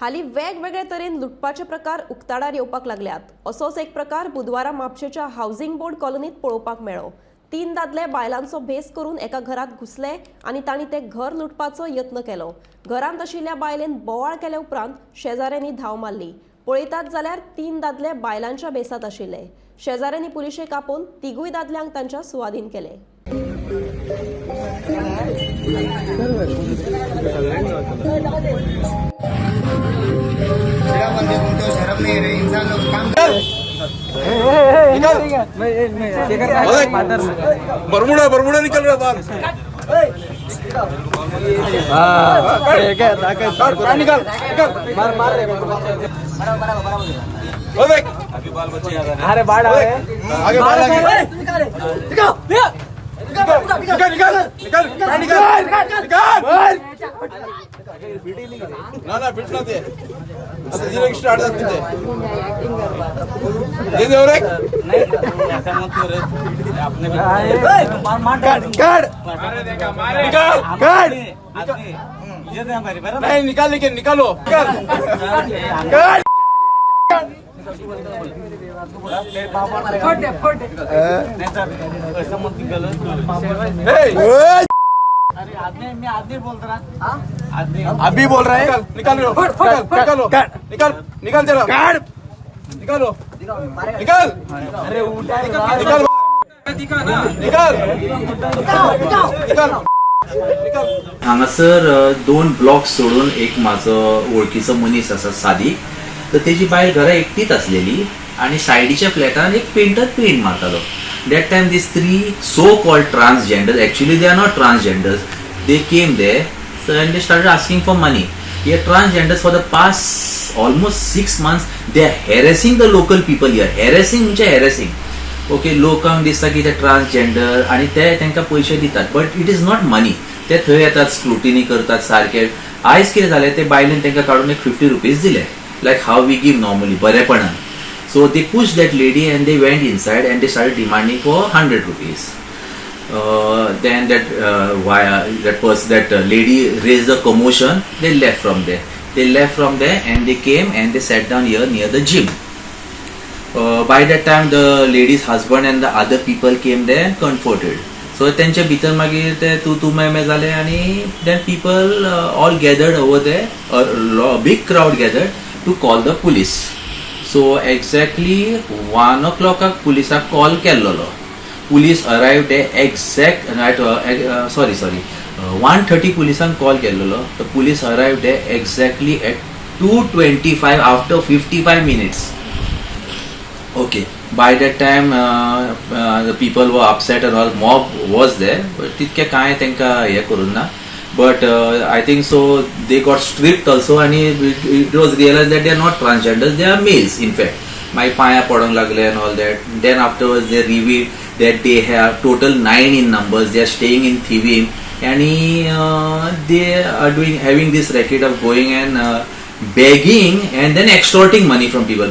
हालीं वेगवेगळे तरेन लुटपाचे प्रकार उक्ताडार येवपाक लागल्यात. असोच एक प्रकार बुधवारा म्हापशेच्या हावसिंग बोर्ड कॉलनीत पळोवपाक मेळ्ळो. तीन दादले बायलांचो भेस करून एका घरात घुसले आनी तांणी तें घर लुटपाचो यत्न केलो. घरांत आशिल्ल्या बायलेन बोवाळ केले उपरांत शेजाऱ्यांनी धांव मारली. पळयतात जाल्यार तीन दादले बायलांच्या भेसांत आशिल्ले. शेजाऱ्यांनी पुलिशेक आपोवन तिगूय दादल्यांक तांच्या सुवादीन केले. शराब बंदे घूमते हो, शर्म नहीं रही इंसान लोग काम. बरमुडा बरमुडा निकल रहा बाहर. निकाल निकाल. मार मार. अरे बाळ आहे. आगे बाहर, आगे निकाल निकाल निकाल निकाल निकाल. ना ना, फिट ना ते. आता डिरेक्ट स्टार्ट जात ते. दे दे और एक. काढ, निकाल, काढ. नहीं निकाल, लेकिन निकालो, निकाल, काढ. ए, अभी बोल रहा है. निकाल, निकाल, निकालो, निकाल, निकाल जरा, काढ. निकालो, निकाल. अरे उठा. निकाल, निकाल, निकाल, निकाल. हांगासर दोन ब्लॉक सोडून एक म्हाजो वळखीचो मनीस आसा सादीक. तर तेजी बायल घरा एकटीच आसलेली आनी सायडीच्या फ्लॅटान एक पेंटर पेंट मारतालो. That time these three so called transgender, actually they are not transgenders, they came there and they started asking for money. Here transgenders, for the past almost 6 months they are harassing the local people here. Harassing म्हणजे हॅरेसिंग, okay. लोकांक दिसता की ते transgender आणि ते तांकां पयशे दितात, but it is not money. ते थंय येतात, स्क्रुटिनी करतात सारके. आयज कितें जालें, ते बायलेन तांकां काडून एक 50 रुपीज दिले, like how we give normally, बरेपणान. So they push that lady and they went inside and they start demanding for 100 rupees. Then that why that person, that lady raised a commotion. They left from there. They left from there and they came and they sat down here near the gym. By that time the lady's husband and the other people came there and comforted. So त्यांच्या भितर मागीर ते तू तू मैं मैं जाले आणि then people all gathered over there, big crowd gathered to call the police. So exactly 1 ओ क्लॉकाक पुलिसाक कॉल केल्लोलो. Police arrived exact at, sorry, sorry, 1:30 पुलिसांक कॉल केल्लोलो. The police arrived exactly at 2:25, after 55 minutes. Okay, by that time the people were upset and all, mob was there, but तितकें कांय तांकां हें करूं ना. But I think so they got stripped also आनी it was realize that they are not transgenders, they are males in fact. मागीर पांयां पडोंक लागले and all that. Then afterwards they reveal that they have total nine in numbers, they are staying in Thivim आणि they are doing having this racket of going and begging and then extorting money from people.